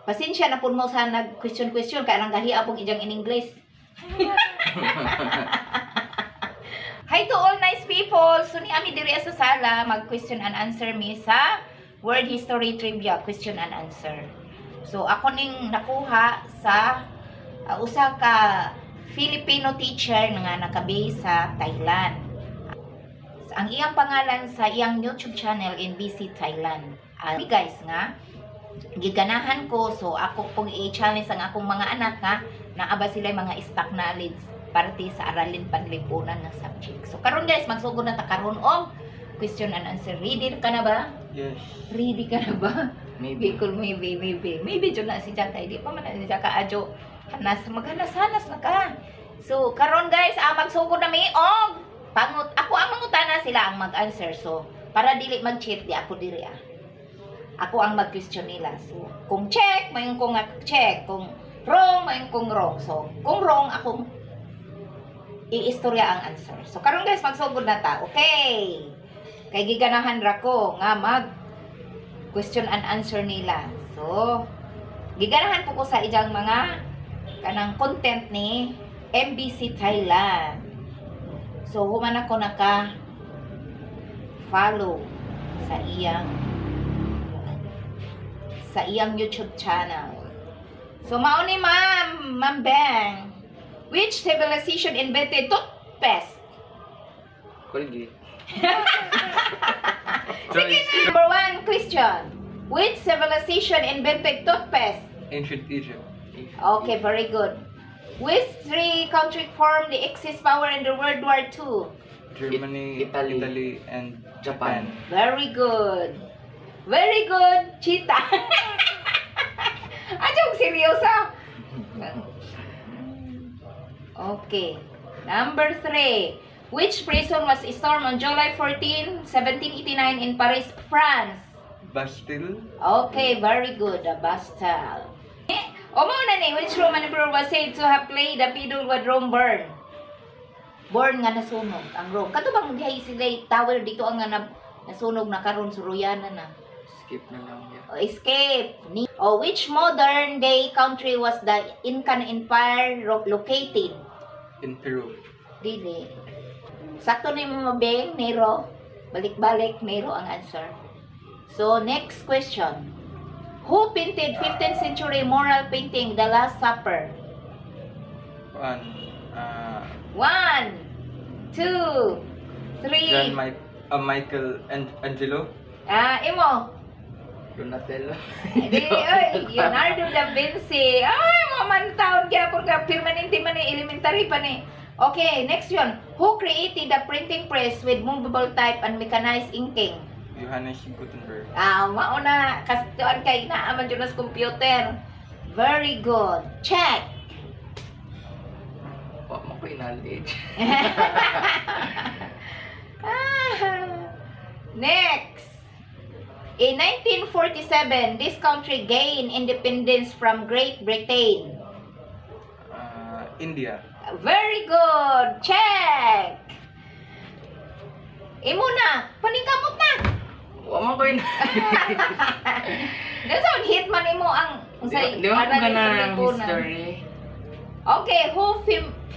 Pasensya na pud mo sa nag question question kay ang gahi pong ijang in English. Hi to all nice people. So ni ami diri sa sala mag question and answer mi sa World History Trivia question and answer. So ako ning nakuha sa usa ka Filipino teacher nga naka-base sa Thailand. Ang iyang pangalan sa iyang YouTube channel, NBC Thailand. Guys nga giganahan ko, so ako pong i-challenge ang akong mga anak nga naa ba sila mga stock knowledge parte sa aralin panlipunan nga subject. So karon guys, magsugod na ta karon og question and answer. Ready ka na ba? Yes. Ready ka na ba? Maybe. Bicol, maybe, maybe. Maybe jud na si Jack di pa man na si Jack adyo. Hanas, maghanas-hanas na ka. So karon guys, magsugod na mi og pangut ako ang mangutana, sila ang mag-answer. So para dili mag-cheat, di ako diri ah. Ako ang mag-question nila. So kung check, mayon ko nga check. Kung wrong, mayon kong wrong. So kung wrong, akong iistorya ang answer. So karon guys, magsugod na ta. Okay. Kay giganahan ra ko nga mag question and answer nila. So, giganahan po ko sa ijang mga kanang content ni MBC Thailand. So, human ako naka follow sa iyang YouTube channel. So, mao ni Ma'am, Ma'am Bang. Which civilization invented toothpaste? Colgate. Sige na. Number one question. Which civilization invented toothpaste? Ancient Egypt. Okay, very good. Which three countries formed the Axis power in the World War II? Germany, Italy. Italy, and Japan. Japan. Very good. Very good, Chita. Adyo, seryoso. Okay. Number three. Which prison was stormed on July 14, 1789 in Paris, France? Bastille. Okay, very good. The Bastille. O mao na ni, which Roman emperor was said to have played the fiddle with Rome burn? Born nga nasunog ang Rome. Kato bang dihay sila tower dito ang nga nasunog na karon suruyanan na. Skip na lang yan. O, escape. Ni oh, which modern day country was the Incan Empire located? In Peru. Dili. Sakto ni Mama Beng, Nero. Balik-balik, Nero ang answer. So, next question. Who painted 15th century mural painting The Last Supper? One. One, two, three. John Mike, Michael and Angelo. Ah, imo. Donatello. Di, oy, Leonardo da Vinci. Ay, mga man taon gyapon ka permanente man ni elementary pa ni. Okay, next yun. Who created the printing press with movable type and mechanized inking? Johannes Gutenberg. Ah, mauna kastuan kay naa man jud na sa computer. Very good. Check. Wa mo ko knowledge. Ah. Next. In 1947, this country gained independence from Great Britain. India. Very good. Check. Imo na. Paningkamot na. Wa mo ko knowledge. Nasa hit man imo ang Di ba ko aralin sa ganang lipunan. history? Okay, who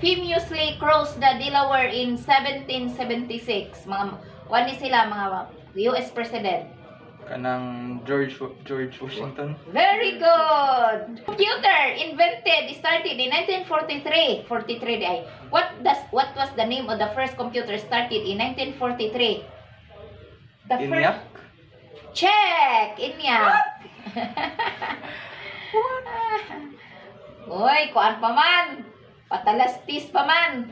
famously crossed the Delaware in 1776? Mga kuan ni sila mga US president. Kanang George Washington. Very good. Computer invented started in 1943. 43 di ay. What was the name of the first computer started in 1943? The first ENIAC. Check! ENIAC. What? Uy, kuan pa man. Patalastis pa man.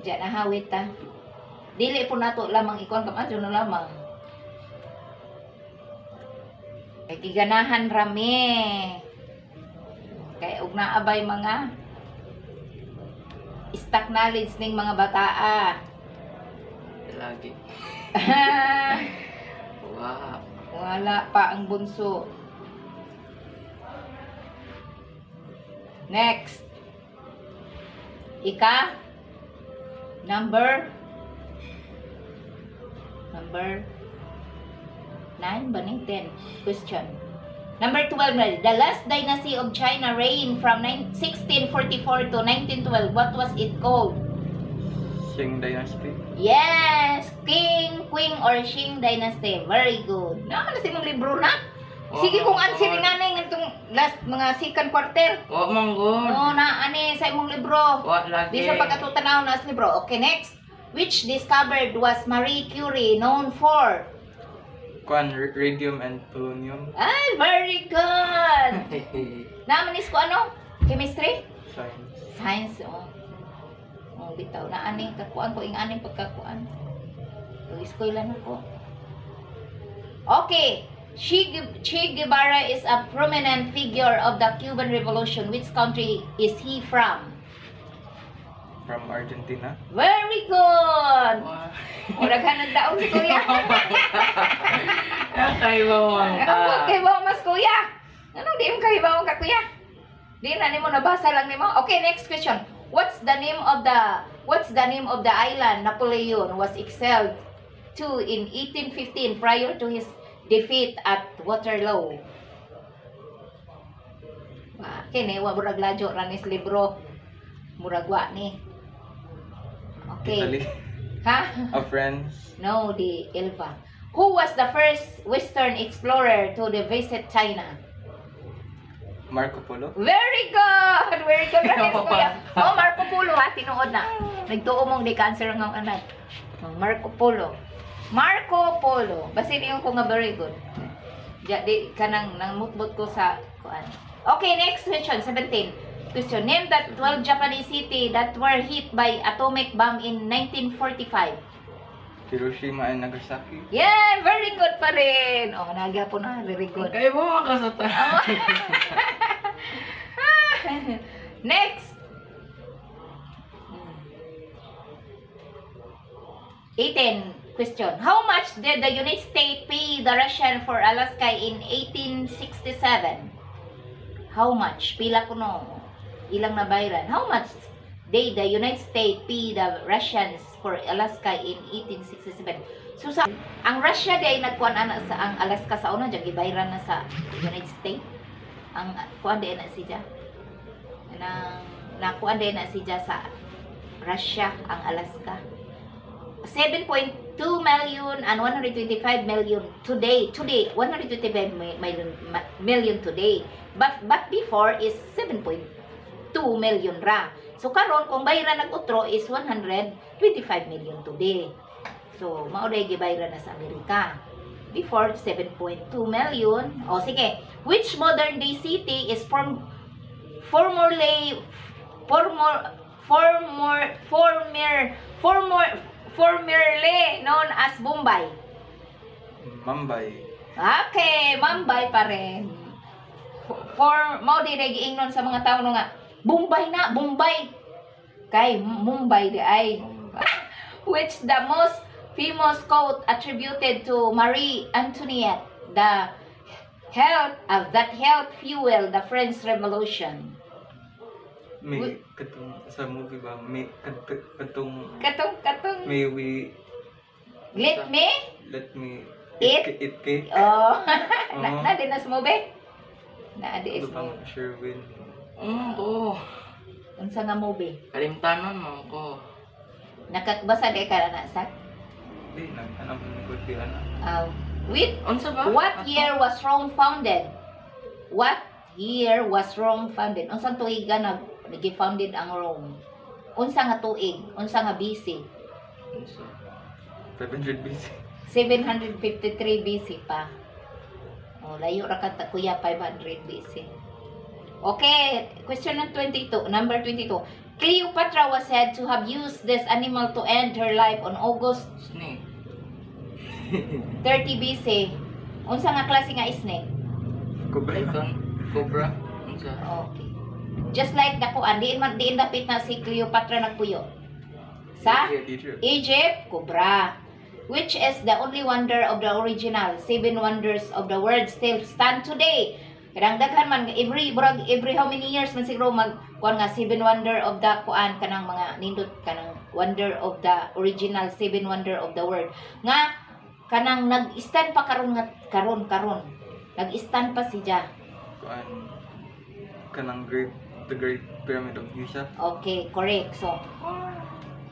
Diyan na hawit ta. Dili po nato lamang ikuan kam adyo na lamang. Kay giganahan rami. Kay og naabay mga stock knowledge ning mga bataa. Lagi. Wow. Wala pa ang bunso. Next. Ika. Number 9 ba ni 10? Question. Number 12 na, the last dynasty of China reigned from 1644 to 1912. What was it called? Qing Dynasty. Yes, King, Queen, or Qing Dynasty. Very good. Naman na sa imong libro na. Sige kung answer nga na itong last mga second quarter. Wa man gud. No, na ani sa imong libro. Wa lagi. Di sa pagkatutanaw na sa libro. Okay, next. Which discovered was Marie Curie known for? Kuan, radium and polonium. Ay, very good. Naman is ko ano? Chemistry? Science. Science, oh. Oh, bitaw na aning kakuan ko ing aning pagkakuan. Pag eskwela na ko. Okay. Che Guevara is a prominent figure of the Cuban Revolution. Which country is he from? From Argentina. Very good. Wa. Murag hanag daog si kuya. Kaibaw man ka. Ako kay ba mas kuya? Ano di mo kahibaw ka kuya? Di na nimo nabasa lang nimo. Okay, next question. What's the name of the island Napoleon was exiled to in 1815 prior to his defeat at Waterloo? Wa kini wa murag ladyo ra ni sa libro. Murag wa ni. Okay. Italy. Ha? Of France. No, the Elva. Who was the first Western explorer to the visit China? Marco Polo. Very good! Very good, Ranis, kuya. Oh, Marco Polo ha, tinuod na. Nagtuo mong di cancer ang anak. Oh, Marco Polo. Marco Polo. Basin yung ko nga very good. Ja, di kanang nang mutbot ko sa kuan. Okay, next question, 17. Question, name that 12 Japanese city that were hit by atomic bomb in 1945. Hiroshima and Nagasaki. Yeah, very good pa rin. Oh, nagya po na, very good. Kaibaw man ka sa tanan. Next. 18 question. How much did the United States pay the Russian for Alaska in 1867? How much? Pila kuno? Ilang nabayran? How much did the United States pay the Russians for Alaska in 1867? So sa ang Russia di ay nagkuan ana sa ang Alaska sa una diyan gibayran na sa United States. Ang kuan di na siya. Nang nakuan di na siya sa Russia ang Alaska. 7.2 million and 125 million today. Today, 125 million today. But before is 7.2 million ra. So karon kung bayran nag utro is 125 million today. So mao day gibayran na sa Amerika. Before 7.2 million. O sige, which modern day city is from formerly former former former former formerly known as Bombay? Mumbai. Okay, Mumbai pa rin. For mao di giingnon sa mga tao no nga Bombay na, Bombay. Kay Mumbai di ay. Which the most famous quote attributed to Marie Antoinette, the help of that helped fuel the French Revolution? May katong sa movie ba may katong Katong katong may we let me let me Eat? Eat cake. Oh, na, Oo. na din na sa movie. Na di is Ano bang Sherwin? Ko. Unsa nga movie? Kalimtanon man ko. Nakakbasa di ka na sa Di nag ano ko di ana. With Unsa ba? what Ato? year was Rome founded? What year was Rome founded? Unsang tuig ka nag founded ang Rome? Unsa nga tuig? Unsa nga BC? Unsa? 500 BC. 753 BC pa. Oh, layo ra ka ta kuya, 500 BC. Okay, question ng 22, number 22. Cleopatra was said to have used this animal to end her life on August Snake. 30 BC. Unsa nga klase nga snake? Cobra. Python. Cobra. Unsa? Okay. Just like the kuan, diin man diin dapit na si Cleopatra nagpuyo. Sa Egypt. Egypt, cobra. Which is the only wonder of the original seven wonders of the world still stand today. Kanang daghan man every murag every how many years man siguro mag kuan nga seven wonder of the kuan kanang mga nindot kanang wonder of the original seven wonder of the world nga kanang nag-stand pa karon nga karon karon. Nag-stand pa siya. Kuan kanang great the Great Pyramid of Giza. Okay, correct. So,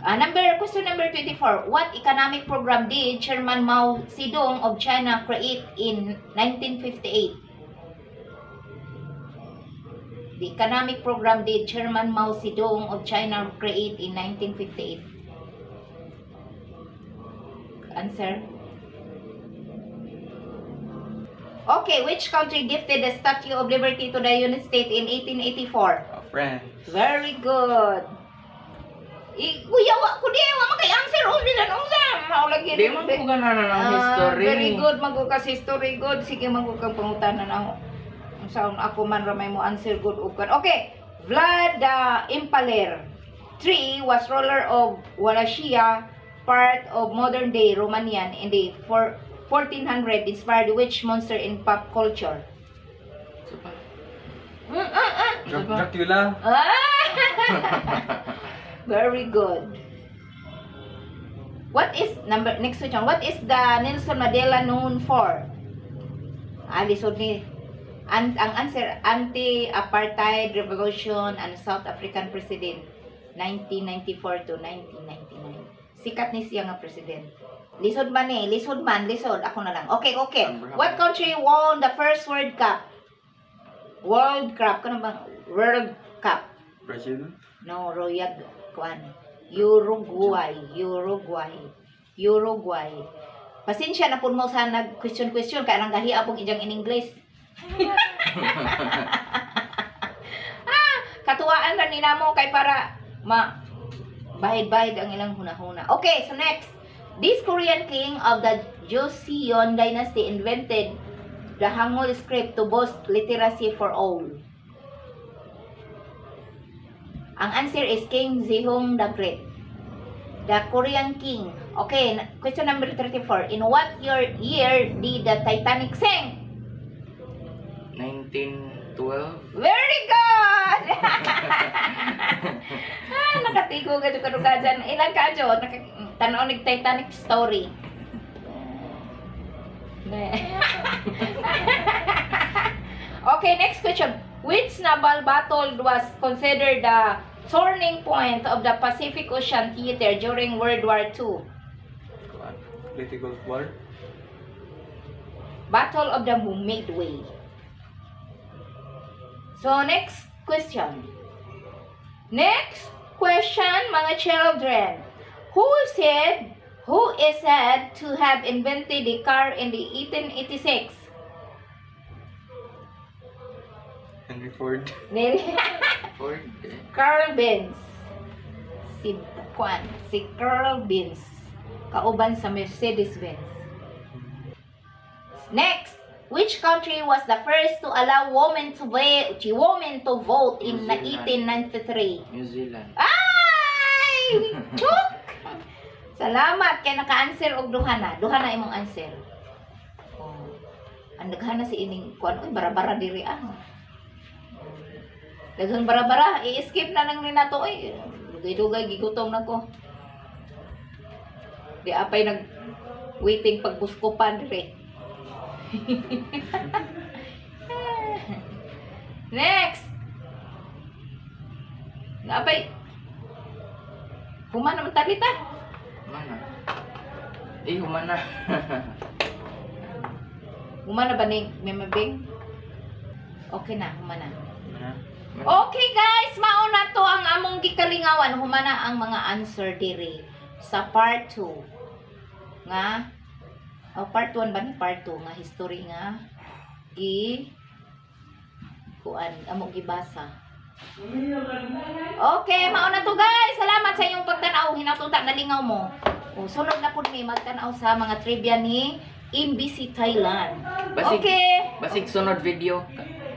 number question number 24. What economic program did Chairman Mao Zedong of China create in 1958? The economic program did Chairman Mao Zedong of China create in 1958? Answer. Okay, which country gifted the Statue of Liberty to the United States in 1884? France. Very good. Kuya, wa ko di, wa man kay answer only lang unsa. Mao lagi. Di man ko ganahan ang Ah, history. Very good, mago ka sa history good. Sige, mago kang pangutana na ako. Unsaon ako man ramay mo answer good ug kan. Okay. Vlad the Impaler III was ruler of Wallachia, part of modern day Romanian in the 1400, inspired which monster in pop culture? Sa pa? Diba? Dracula. Ah! Very good. What is number next question? What is the Nelson Mandela known for? Ah, lisod ni. Ang answer, anti-apartheid revolution and South African president 1994 to 1999. Sikat ni siya nga president. Lisod man eh, lisod man, lisod. Ako na lang. Okay. Abraham. What country won the first World Cup? World Cup. Kano bang World Cup? Brazil. No, Royag kuan. Uruguay, Uruguay. Uruguay. Pasensya na pud mo sa nag question question kay arang gahi apong ijang in English. Ah, katuwaan ra ni namo kay para ma bahid-bahid ang ilang hunahuna. Okay, so next. This Korean king of the Joseon Dynasty invented the Hangul script to boost literacy for all. Ang answer is King Sejong the Great. The Korean king. Okay, question number 34. In what year did the Titanic sink? 1912. Very good! Ah, nakatigo ka ka ka dyan. Ilan ka dyan? Tanaw ni Titanic story. Okay, next question. Which naval battle was considered the turning point of the Pacific Ocean Theater during World War II? Kuan. Leyte Gulf War. Battle of the Midway. So, next question. Next question, mga children. Who is said to have invented the car in the 1886? Henry Ford. Ford. Eh. Carl Benz. Si Kwan, si Carl Benz. Kauban sa Mercedes-Benz. Next, which country was the first to allow women to vote in New Zealand. 1893? New Zealand. Ay! Chuk! Salamat kay naka-answer og duha na. Duha na imong answer. Oh. Ang daghan na si ining kuan, uy, bara-bara diri ah. Daghang bara-bara, i-skip na lang ni nato oy. Dugay-dugay gigutom na ko. Di apay nag waiting pagbuskupan diri. Next. Naapay human naman talita. Mana? Eh, humana. Human na ba ni Meme Bing? Okay na, human na. Na. Okay guys, mauna to ang among gikalingawan. Humana ang mga answer diri sa part 2. Nga oh, part 1 ba ni part 2 nga history nga gi kuan among gibasa. Okay, mauna to guys. Salamat sa inyong pagtanaw. Hinatuta nalingaw mo. O, sunod na pud mi magtanaw sa mga trivia ni MBC Thailand. Basig, Okay. basig sunod video,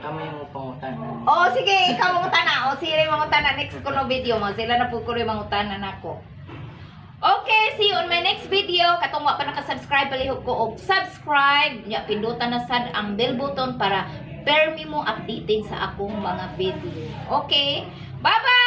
kami mo pangutana. Oh, sige, ikaw mangutana. O, sige, mangutana. Next ko no video mo. Sila na po ko rin mangutana nako. Okay, see you on my next video. Katong wa pa naka-subscribe, palihog ko og subscribe. Nya pindutan na sad ang bell button para permi mo updated sa akong mga video. Okay? Bye-bye!